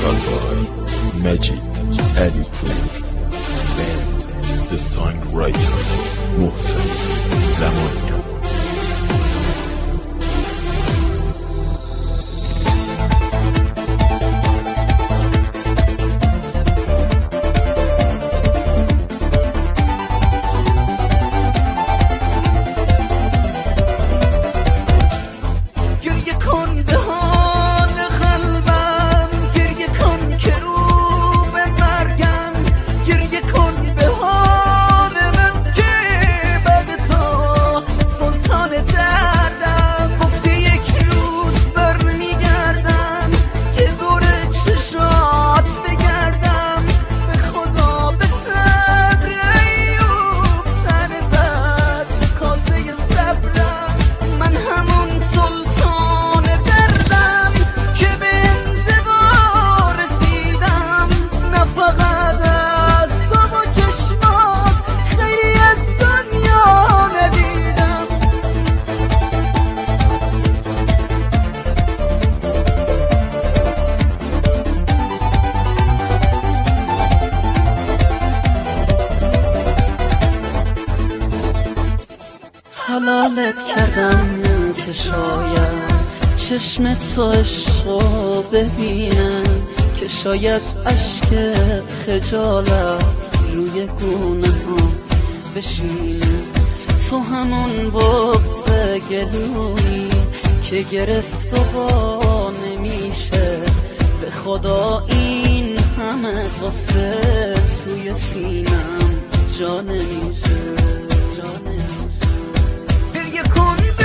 Vocal by Majid Alipour and the songwriter Mohsen Zamanian. گریه کن به حال قلبم، گریه کن که رو به مرگم، گریه کن به حال من که بعد تو سلطان دردم. گفتی یک روز برمیگردم که دور چشات بگردم، به خدا به صبر ایوب تن زد کاسه صبرم. من همون سلطان دردم که به انزوا رسیدم، نه فقط از تو و چشمات خیلی از دنیا ندیدم. حلالت کردم که شاید چشم تو عشقو ببینم، که شاید اشک خجالت روی گونه هات بشینه. تو همون بغض گلویی که گرفت و وا نمیشه، به خدا این همه غصه توی سینم جا نمیشه، جا نمیشه. گریه کن به